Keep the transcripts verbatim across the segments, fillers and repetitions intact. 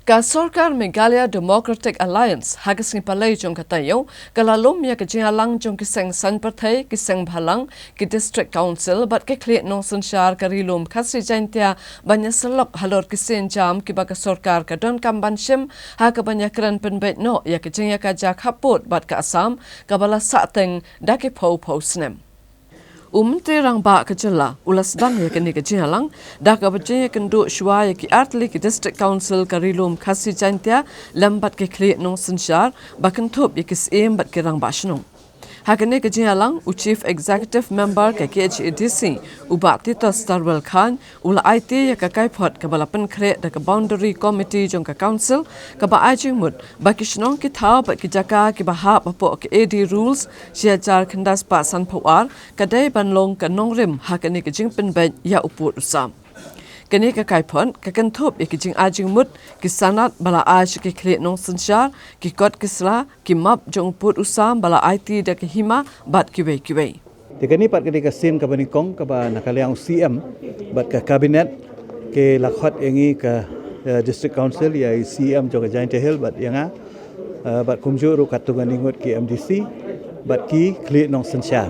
Ka sorkar Meghalaya Democratic Alliance ha ka sngi Palei jong ka taïew ka la lum ïa ka jingïalang jong ki seng saiñ pyrthei, ki seng bhalang, ki District Council bad ki khlieh nongsynshar ka Ri Lum Khasi Jaintia ban ïasyllok halor ki sienjam kiba ka sorkar ka donkam ban shim ha kaban ïakren pynbeit noh ïa ka jingïakajia khappud bad ka Assam kaba la sahteng da ki phew phew snem. U Myntri Rangbah ka jylla u la sdang ïa kane ka jingïalang da kaba jingïakynduh shuwa ïa ki artylli ki District Council ka Ri Lum Khasi Jaintia lem bad ki khlieh nongsynshar ba kynthup ïa ki syiem bad ki rangbah shnong. Ha kane ka jingïalang u Chief Executive Member ka K H A D C u Bah Titos Tarwel Chyne u la aiti ïa ka kaiphod kaba la pynkhreh da ka Boundary Committee jong ka Council kaba ai jingmut ba ki shnong, ki thaw bad ki jaka kiba hap hapoh ka A D Rules shi hajar khyndai spah sanphew ar ka dei ban long ka nongrim ha kane ka jingpynbeit ïa u pud u sam. Kane ka kaiphod ka kynthup ïa ki jingai jingmut, ki sanad ba la ai sha ki khlieh nongsynshar, ki kot ki sla, ki map jong u pud u sam ba la aiti da ka hima bad kiwei kiwei. Te kane pat ka dei ka sien kaba nyngkong kaba na ka liang u C M bad ka Cabinet ki la khot ïa ngi ka, eh, District Council, ïa i C M jong ka Jaintia Hills bad ïa nga, eh, bad kumjuh ruh katto katne ngut ki M D C bad ki khlieh nongsynshar.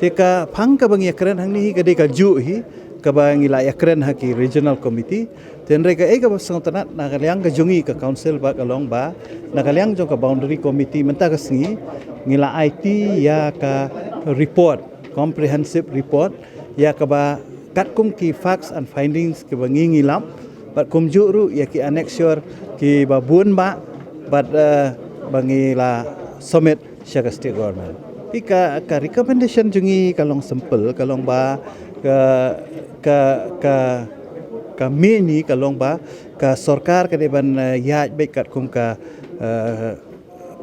Te ka phang kaba ngi ïakren hangne hi ka dei kajuh hi kaba ngi la ïakren ha ki Regional Committee. Te hynrei kaei kaba sngewtynnat na ka liang ka jong ngi ka Council ba ka long ba na ka liang jong ka Boundary Committee mynta ka sngi ngi la aiti ïa ka report, comprehensive report, ïa kaba katkum ki facts and findings kiba ngi ngi lap bad kumjuh ruh ïa ki annexure kiba bun ba bad, eh, ba ngi la submit sha ka State Government. Te ka, ka recommendation jong ngi ka long simple, ka long ba ka, ka, ka, ka main hi ka long ba ka sorkar ka dei ban, eh, ïaid beit katkum ka, eh,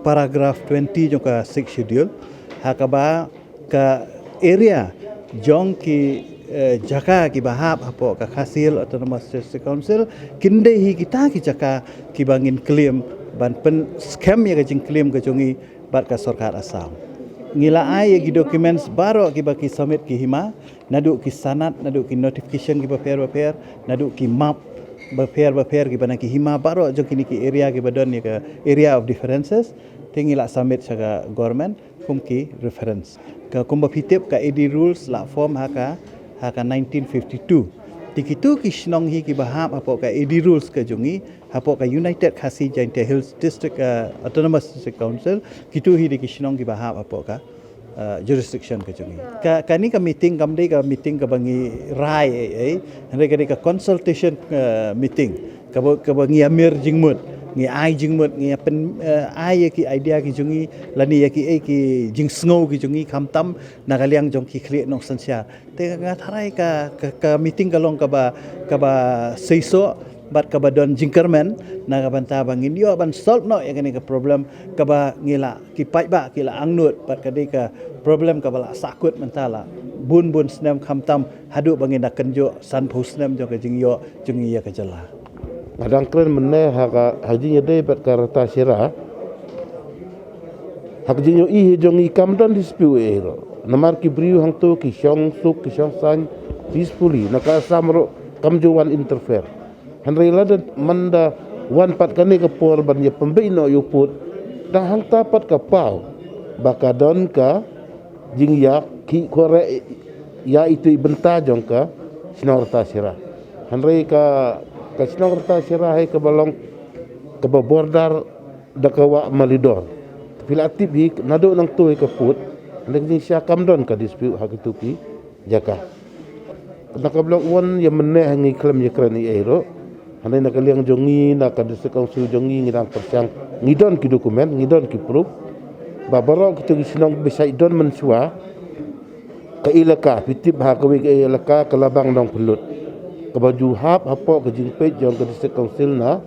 paragraph twenty jong ka Sixth Schedule ha kaba ka area jong ki, eh, jaka kiba hap hapoh ka Khasi Hills Autonomous District Council kin dei hi kita ki jaka kiba ngin claim ban pynskhem ïa ka jingclaim ka jong ngi bad ka sorkar Assam. Ngi la ai ïa ki documents baroh kiba ki submit ki hima, naduh ki sanad, naduh ki notification kiba pher ba pher, naduh ki map ba pher ba pher kiba na ki hima baroh jong kine ki area kiba don ïa ka area of differences. Te ngi la submit sha ka government kum ki reference. Ka kumba phi tip ka A D rules la form ha ka, ha ka nineteen fifty-two. Te kitu ki shnong hi kiba hap hapoh ka A D rules ka jong ngi, hapoh ka United Khasi Jaintia Hills District, eh, Autonomous District Council, kitu hi dei ki shnong kiba hap hapoh ka, eh, jurisdiction ka jong ngi. Ka, kane ka meeting kam dei ka meeting kaba ngi rai ei ei, hynrei ka dei ka consultation, eh, meeting. Kaba, kaba ngi ïamir jingmut, ngi ai jingmut, ngi ïa pyn, eh, ai ïa ki idea ki jong ngi, lane ïa ki, eh, ki jingsngew ki jong ngi khamtam na ka liang jong ki khlieh nongsynshar. Te nga tharai ka, ka, ka meeting ka long kaba, kaba seisoh bad kaba don jingkyrmen na ka bynta ba ngin ïoh ban solve noh ïa kane ka problem kaba ngi la, ki paidbah ki la angnud bad ka dei ka problem kaba la sahkut mynta la bun bun snem khamtam haduh ba ngin da kynjoh sanphew snem jong ka jingïoh jong ngi ïa ka jylla. Nga dang kren mynne ha ka, ha ka jingïadei bad ka rta shira. Ha ka jingïohi hi jong ngi kam don dispute ei ruh. Namar ki briew hangto ki shong suk, ki shong saiñ peacefully. Na ka Assam ruh kam ju wan interfere. Hynrei lada man da wan pat kane ka por ban ïa pynbeit noh ïa u pud, dang hangta pat ka paw ba ka don ka jingïakhih khuareh ïa itu i bynta jong ka shnong rta shira. Hynrei ka, ka shnong rta shira hi kaba long kaba border da ka wah Malidor. Phi la tip hi naduh nangto hi ka pud, hynrei ka jingshisha kam don ka dispute ha kitu ki jaka. Na ka Block One ïa mynne ha ngi khlem ïa kren ei ei ruh. Hynrei na ka liang jong ngi, na ka District Council jong ngi, ngi dang pyrshang, ngi don ki document, ngi don ki proof. Ba baroh kitu ki shnong ba shait don mynshuwa ka elaka, phi tip ha kawei ka elaka ka Labang Nongpynlut, kaba ju hap hapoh ka jingpeit jong ka District Council na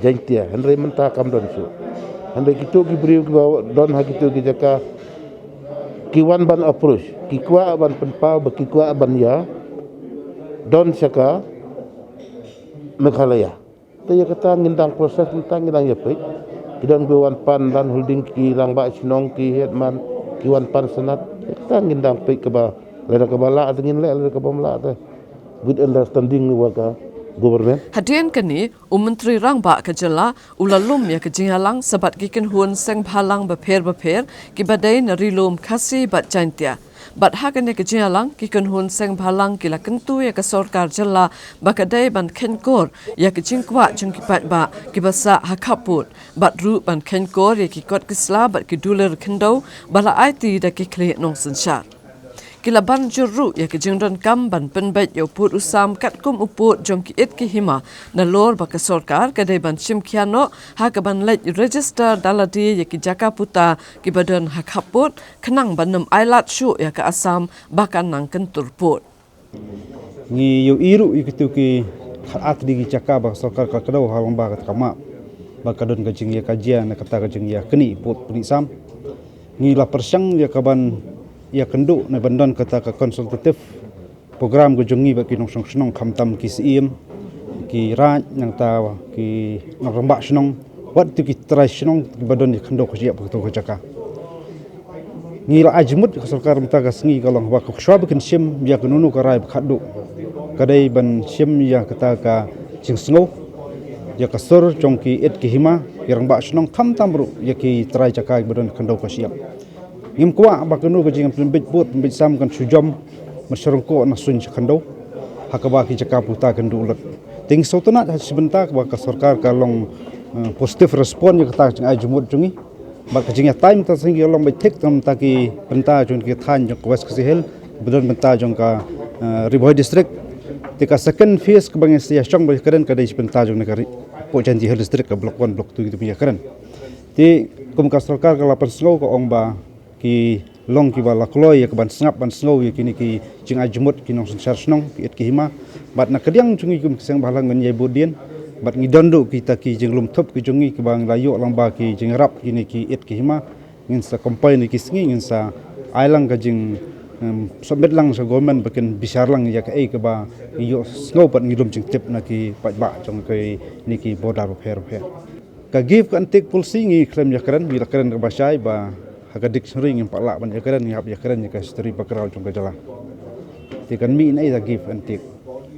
Jaintia, hynrei mynta kam don shuh. Hynrei kitu ki briew kiba don ha kitu ki jaka ki wan ban approach, ki kwah ban pynpaw, ba ki kwah ban ïa don sha ka Meghalaya. Te ïa kata ngin dang process, mynta ngin dang ïa peit. Ki don kiba wan pan land holding, ki rangbah shnong, ki headman, ki wan pan sanad. Ïa kata ngin dang peit kaba, lada kaba lah te ngin leh, lada kaba ym lah te with understanding wa ka Government. Hadien kane, u Myntri Rangbah ka jylla u la lum ïa ka jingïalang sa bad ki kynhun seng bhalang bapher bapher kiba dei na Ri Lum Khasi bad Jaintia. Bad ha kane ka jingïalang, ki kynhun seng bhalang ki la kyntu ïa ka sorkar jylla ba ka dei ban kheiñkor ïa ka jingkwah jong ki paidbah kiba sah ha khappud, bad ruh ban kheiñkor ïa ki kot ki sla bad ki dulir khyndew ba la aiti da ki khlieh nongsynshar. Ki la ban jur ruh ïa ka jingdonkam ban pynbeit ïa u pud u sam katkum u pud jong ki it ki hima, nalor ba ka sorkar ka dei ban shim khia noh ha ka ban leit register da lade ïa ki jaka puta kiba don ha khappud, khnang ban ym ailad shuh ïa ka Assam ba kan nang kyntur pud. Ngi ïohi ruh ïa kitu ki khatar tylli ki jaka ba ka sorkar ka kdew ha lyngba kata ka map, ba ka don ka jingïakajia na kata ka jingïaknieh pud pynïaid sam. Ngi la pyrshang ïa ka ban ïakynduh ne ban don kata ka consultative program ka jong ngi bad ki nongshong shnong, khamtam ki syiem, ki raid, nangta ki nongrangbah shnong, wat tu ki trai shnong kiba don ïa khyndew ka shyiap ha katu ka jaka. Ngi la ai jingmut ka sorkar mynta ka sngi ka long ba ka shuwa ba kin shim ïa kano kano ka rai ba khatduh, ka dei ban shim ïa kata ka jingsngew ïa ka sur jong ki it ki hima, ki rangbah shnong, khamtam ruh ïa ki trai jaka kiba don khyndew ka shyiap. Ngim kwah ba kano ka jingpynbeit pud pynbeit sam kan shu jam mynshuwa ko na suiñ sha khyndew, ha kaba ki jaka puta kan duh lut. Te ngi sngewtynnat ha shi bynta ba ka sorkar ka long, eh, positive response ïa kata ka jingai jingmut jong ngi. Bad ka jingïatai mynta ka sngi ka long beit thik tang mynta ki bynta jong ki thaiñ jong ka West Khasi Hills, bad bynta jong ka, eh, Ri Bhoi District. Te ka second phase kaba ngi sa ïa shong ban ïakren ka dei shi bynta jong kane ka Ri, Pok Jaintia Hills District, ka Block One, Block Two kitu ban ïakren. Te kum ka sorkar ka la pynsngew, ka ong ba ki long kiba la kloi ïa ka ban sngap ban sngew ïa kine ki jingai jingmut ki nongsynshar shnong, ki it ki hima. Bad na ka liang jong ngi kum ki seng bhalang ngin ïai bud dien. Bad ngi don ruh kita ki jinglum thup ki jong ngi kiba ngi la ïoh lang ba ki jingïarap kine ki it ki hima. Ngin sa compile ïa ki sngi, ngin sa ai lang ka jing, em, submit lang sha government ba kin bishar lang ïa kaei kaba ngi ïohsngew bad ngi lum jingtip na ki paidbah jong kine ki border bapher bapher. Ka give and take policy ngi khlem ïakren, ngi la kren kaba shai ba ha ka dictionary ngim pat lah ban ïakren, ngi hap ïakren ïa ka history background jong ka jylla. Te kan mih na ei ka give and take.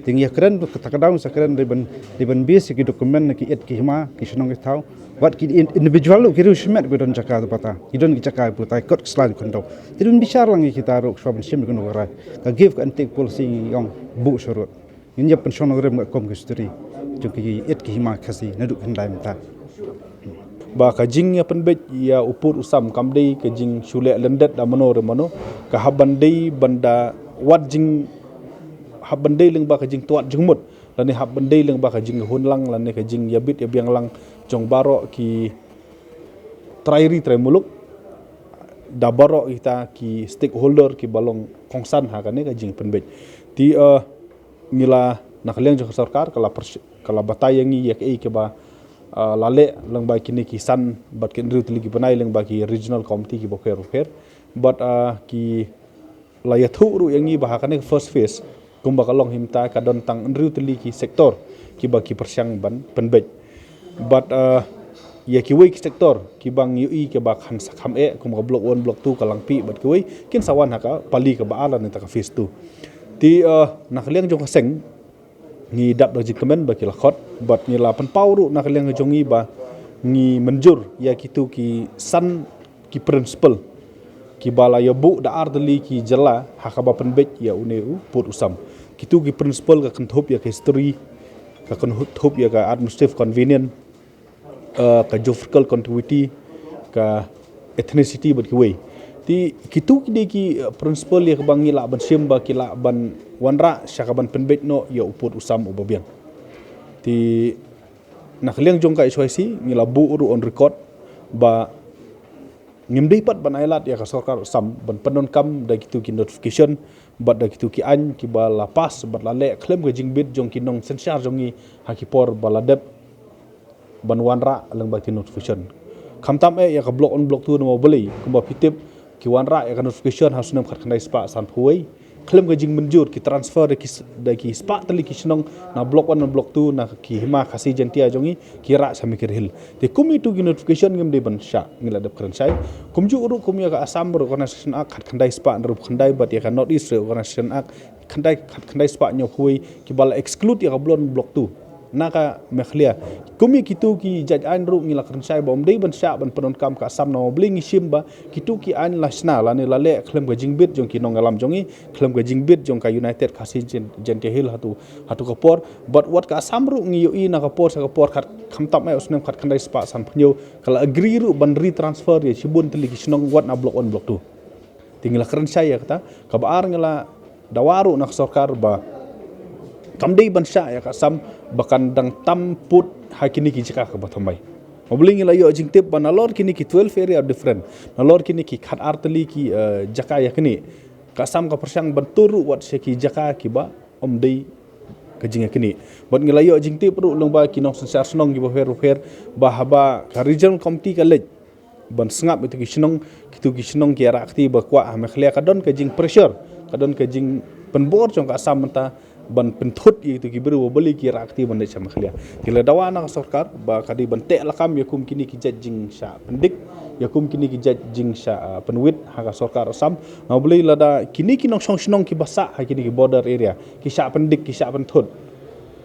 Te ngi ïakren kata ka daw sa kren dei ban, dei ban base ïa ki document na ki it ki hima, ki shnong ki thaw. Wat ki in-, individual ruh ki riew shimet ki don jaka bata, ki don ki jaka bata, kot ki sla ki khyndew. Te dei ban bishar lang ïa kita ruh shuwa ban shim ïa kano ka rai. Ka give and take policy ngi ong buh sharud. Ngin ïa pynshong nongrim katkum ka history jong ki it ki hima Khasi naduh khyndai mynta. Ba ka jingïapynbeit ïa u pud u sam kam dei ka jingshu leh lyndet da mano re mano, ka hap ban dei ban da wat jing, hap ban dei lyngba ka jingtwad jingmut, lane hap ban dei lyngba ka jinghun lang lane ka jingïabit ïabiang lang jong baroh ki trai ri trai muluk, da baroh kita ki stakeholder kiba long kongsan ha kane ka jingpynbeit. Te, eh, ngi la, na ka liang jong ka sorkar ka la pyrsh-, ka la batai ïa ngi ïa kaei kaba, eh, la leh lyngba kine ki san bad ki hynriew tylli ki bnai lyngba ki regional committee kiba pher bapher. Bad, eh, ki la ïathuh ruh ïa ngi ba ha kane ka first phase, kumba ka long mynta, ka don tang hynriew tylli ki sector kiba ki pyrshang ban pynbeit. Bad, eh, ïa kiwei ki sector kiba ngi ïohi kiba kan sa kham eh, kum ka Block One, Block Two, ka Langpih bad kiwei, kin sa wan ha ka pali kaba ar lane ta ka phase two. Te, eh, na ka liang jong ka seng ngi dap da jingkmen ba ki la khot, bad ngi la pynpaw ruh na ka liang jong ngi ba ngi mynjur ïa kitu ki san ki principle kiba la ïabuh da ar tylli ki jylla ha kaba pynbeit ïa une u pud u sam. Kitu ki principle ka kynthup ïa ka history, ka kynthup ïa ka administrative convenience, eh, ka geographical contiguity, ka ethnicity bad kiwei. Te kitu ki dei ki, eh, principle ïa kaba ngi lah ban shim ba ki lah ban wanrah sha ka ban pynbeit noh ïa u pud u sam uba biang. Te na ka liang jong ka H Y C ngi la buh ruh on record ba ngim dei pat ban ailad ïa ka sorkar Assam ban pyndonkam da kitu ki notification bad da kitu ki aiñ kiba la pass bad la leh khlem ka jingbit jong ki nongsynshar jong ngi ha ki por ba la dep ban wanrah lyngba ki notification. Khamtam eh ïa ka Block One, Block Two namar balei, kumba phi tip, ki wanrah ïa ka notification ha u snem khatkhyndai spah sanphew wei, khlem ka jingmynjur ki transfer da ki s-, da ki spah tylli ki shnong na block one na block two na ki hima Khasi Jaintia jong ngi ki rah sha Mikir Hill. Te kum itu ki notification ngim dei ban shah, ngi la dep kren shai. Kumjuh ruh kum ïa ka Assam Reorganization Act khatkhyndai spah hynriewphew khyndai bad ïa ka North East Reorganization Act khyndai, khatkhyndai spah hynñiewphew kiba la exclude ïa ka block one block two na ka Meghalaya. Kum ïa kitu ki jait aiñ ruh ngi la kren shai ba ym dei ban shah ban pyndonkam ka Assam namar balei ngi shim ba kitu ki aiñ la shna lane la leh khlem ka jingbit jong ki nongïalam jong ngi, khlem ka jingbit jong ka United Khasi Jain-, Jaintia Hills hatu, hatu ka por. Bad wat ka Assam ruh ngi ïohi na ka por sha ka por khat khamtam eh u snem khatkhyndai spah sanphew hynñiew ka la agree ruh ban retransfer ïa shibun tylli ki shnong wat na block one block two. Te ngi la kren shai ïa kata, kaba ar ngi la dawa ruh na ka sorkar ba kam dei ban shah ïa ka Assam ba kan dang tam pud ha kine ki jaka kaba thymmai. Namar balei ngi la ïoh jingtip ba nalor kine ki twelve area different, nalor kine ki khatar tylli ki, eh, jaka ïa kine, ka Assam ka pyrshang ban tur ruh wat sha ki jaka kiba ym dei ka jingïaknieh. Bad ngi la ïoh jingtip ruh lyngba ki nongsynshar shnong kiba pher bapher ba haba ka Regional Committee ka leit ban sngap ïa kitu ki shnong, kitu ki shnong ki ïarah kti ba kwah ha Meghalaya, ka don ka jingpressure, ka don ka jingpynbor jong ka Assam mynta ban pynthut ïa kitu ki briew ba balei ki ïarah kti ban leit sha Meghalaya. Te la dawa na ka sorkar ba ka dei ban teh lakam ïa kum kine ki jait jingshah pyndik, ïa kum kine ki jait jingshah, ah, pynwit ha ka sorkar Assam. Namar balei lada kine ki nongshong shnong kiba sah ha kine ki border area ki shah pyndik, ki shah pynthut,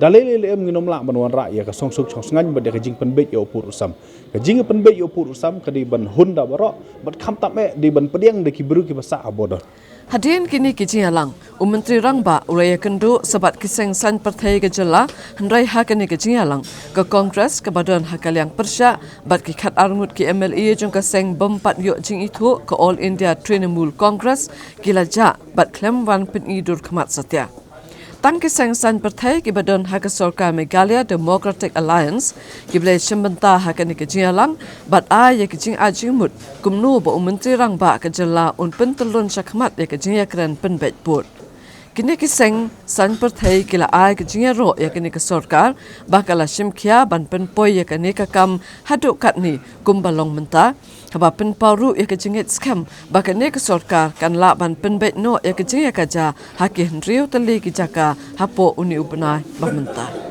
da lei lei lei em ngin ym lah ban wanrah ïa ka songsuk songsngaiñ bad ïa ka jingpynbeit ïa u pud u sam. Ka jingpynbeit ïa u pud u sam ka dei ban hun da baroh bad khamtam eh dei ban pdiang da ki briew kiba sah ha border. Hadien kine ki jingïalang, u Myntri Rangbah u la ïakynduh sa bad ki seng saiñ pyrthei ka jylla, hynrei ha kane ka jingïalang ka Congress kaba don ha ka liang pyrshah bad ki khatar ngut ki M L A jong ka seng bym pat ïoh jingithuh ka All India Trinamool Congress ki la jah bad khlem wan pyni dur khmat satia. Tang ki seng saiñ pyrthei kiba don ha ka sorkar Meghalaya Democratic Alliance kiba la shim bynta ha kane ka jingïalang bad ai ïa ki jingai jingmut kumno ba u Myntri Rangbah ka jylla un pyntyllun shakhmat ïa ka jingïakren pynbeit pud. Kine ki seng saiñ pyrthei ki la ai ka jingïaroh ïa kane ka sorkar ba ka la shim khia ban pynpoi ïa kane ka kam haduh katne kumba long mynta, haba pynpaw ruh ïa ka jingngeit skhem ba kane ka sorkar kan lah ban pynbeit noh ïa ka jingïakajia ha ki hynriew tylli ki jaka hapoh une u bnai ba mynta.